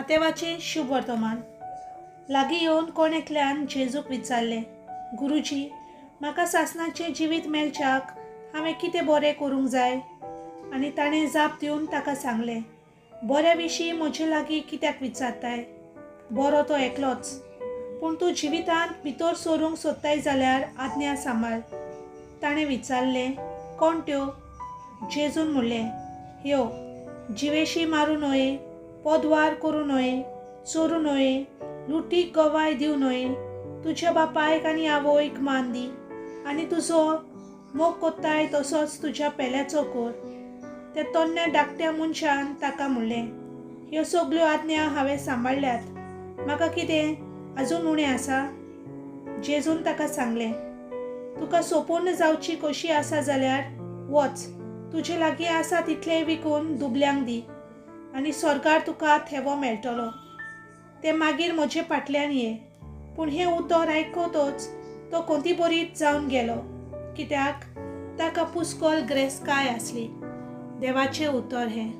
मातेवाचें शुभ वर्तमान. लागीं येवन कोण एकल्यान जेजूक विचारलें, गुरुजी, म्हाका सासणाचें जिवीत मेळच्याक हांवें कितें बरें करूंक जाय? आनी ताणें जाप दिवन ताका सांगलें, बऱ्या विशीं म्हजे लागीं कित्याक विचारताय? बरो तो एकलोच. पूण तूं जिवितांत भितर सरूंक सोदताय जाल्यार आज्ञा सांबाळ. ताणें विचारलें, कोण त्यो? जेजून म्हणलें, ह्यो, जिवेशी मारूं न्हय, पदवार करूं न्हय, चोरूं न्हय, लुटीक गवाय दिवं न्हय, तुज्या बापायक आनी आवयक मान दी, आनी तुजो मोग कोत्ताय तसोच तुज्या पेल्याचो कर. त्या तन्न्या धाकट्या मनशान ताका म्हणलें, ह्यो सगल्यो आज्ञा हांवें सांबाळ्ळ्यात, म्हाका कितें अजून उणें आसा? जेजून ताका सांगलें, तुका सोपूर्ण जावची कशी आसा जाल्यार वच, तुजे लागीं आसा तितलें विकून दुबल्यांक दी आनी स्वर्गार तुका थेवो मेळटलो. ते मागीर म्हजे फाटल्यान ये. पूण हें उतर आयकतच तो कोंतीबरीत जावन गेलो, कित्याक ताका पुस्कोल ग्रेस्काय आसली. देवाचें उतर हें.